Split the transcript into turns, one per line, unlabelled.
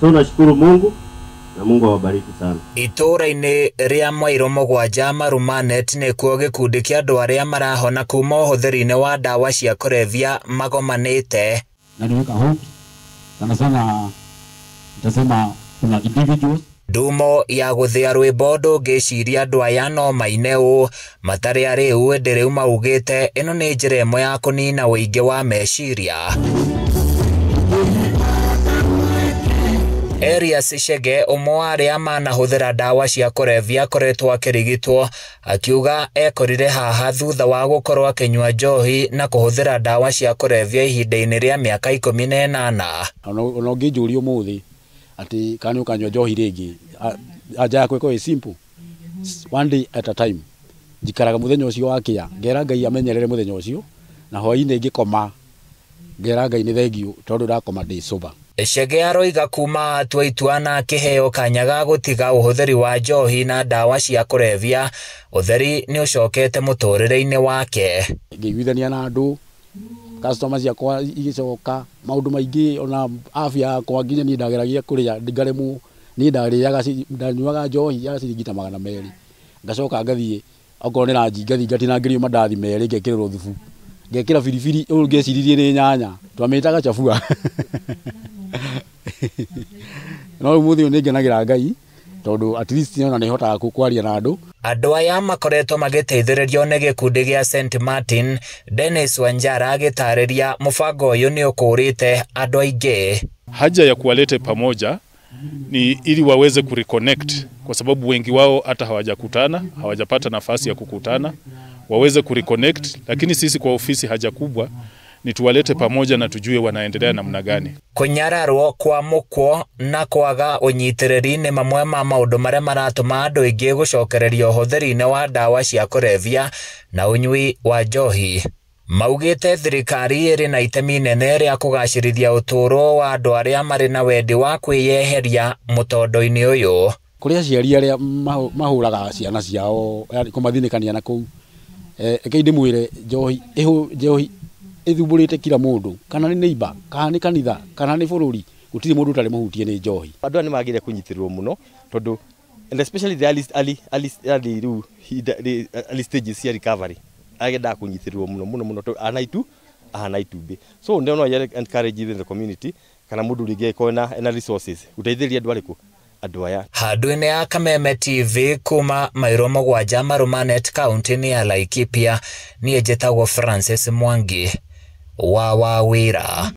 So nashukuru Mungu na Mungu awabariki sana.
Itũũra-inĩ rĩa Mwairũ 7 Marumanet nĩkuo gĩkundi kĩa andũ arĩa marahona kuma ũhũthĩri-inĩ wa ndawa cia kũrebia magomanĩte.
Na niweka hope sana sana, nitasema kuna individuals.
Ndumo ya gũthĩa rwĩmbo ndũngĩciria andũ aya no maine ũũ matarĩ arĩu ĩndĩ rĩu maugĩte ĩno nĩ njĩra ĩmwe ya kũnina ũingĩ wa meciria. Elias Chege ũmwe wa arĩa manahũthĩra ndawa cia kũrebia akoretwo akĩrigitwo akiuga ekorire haha thutha wa gũkorwo akĩnyua njohi na kũhũthĩra ndawa cia kũrebia ihinda-inĩ rĩa mĩaka 18.
Ona ũngĩnjũria ũmũthĩ atĩ kana nĩ ũkanyua njohi rĩngĩ, anja yakwa ĩkoragwo ĩ simple, one day at a time. Njikaraga mũthenya ũcio wakĩa ngera Ngai amenyerere mũthenya ũcio, na hwaĩ-inĩ ngĩkoma ngera Ngai nĩ thengiũ tondũ ndakoma ndĩ sober.
Chege aroiga kuma atua itua na akĩheo kanya ga gũtiga ũhũthĩri wa njohi na ndawa cia kũrebia, ũtheri nĩ ũcokete mũtũrĩre-inĩ wake.
Ngĩiguithania na andũ, customer ciakwa igĩcoka, maũndũ maingĩ, ona afya yakwa nginya niĩ ndageragia kũrĩa ngaremwo. Niĩ ndarĩaga, ndanyuaga njohi ya ciringi ta 200, ngacoka ngathiĩ okorwo nĩ ranji ngathiĩ ngatinangĩrio mandathi 2 ngekĩrĩrwo thubu, ngekĩra biribiri ũũ ngeciririe nĩ nyanya, twamĩtaga chabua. No rĩu mũthĩ ũyũ nĩ ngenagĩra Ngai tondũ at least ona nĩ hotaga kwaria na andũ.
Andũ aya makoretwo magĩteithĩrĩrio nĩ gĩkundi gĩa St Martin. Dennis Wanjara agĩtarĩria mũbango ũyũ nĩ ũkũrĩte andũ aingĩ.
Haja ya kuwalete pamoja ni ili waweze kureconnect, kwa sababu wengi wao hata hawajakutana, hawajapata nafasi ya kukutana, waweze kureconnect. Lakini sisi kwa ofisi haja kubwa ni tuwalete pamoja na tujue wanaendelea namna gani.
Kũnyararwo kwa mũkwo na kwaga ũnyitĩrĩri nĩ mamwe ma maũndũ marĩa maratũma andũ aingĩ gũcokereria ũhũthĩri-inĩ wa ndawa cia kũrebia na ũnyui wa njohi. Maugĩte thirikari ĩrĩ na itemi inene rĩa kũgacĩrithia ũtũũro wa andũ arĩa marĩ na wendi wa kwĩyeheria mũtondo-inĩ ũyũ.
Kũrĩ aciari arĩa mahũraga ciana ciao, yaani kũmathinĩkania na kũu. Reke ndĩmwĩre njohi ĩthumbũrĩte kila mũndũ, kana nĩ neighbor, kana nĩ kanitha, kana nĩ bũrũri, gũtirĩ mũndũ ũtarĩ mũhutie nĩ njohi.
Andũ aya nĩ magĩrĩire kũnyitĩrĩrwo mũno tondũ, and especially the early, early, early, early, rĩu, ihinda, early stages cia recovery, agendaga kũnyitĩrĩrwo mũno, mũno, mũno, tondũ ahana itu, ahana itumbĩ. So ndĩrona no encourage the community kana mũndũ rĩngĩ angĩkorwo ena resources gũteithĩrĩria andũ arĩkũ, andũ aya.
Handũ-inĩ ya Kameme TV kuma Mairo 7 Marumanet kaunti-inĩ ya Laikipia, niĩ njĩtagwo Francis Mwangi wa Wawĩra.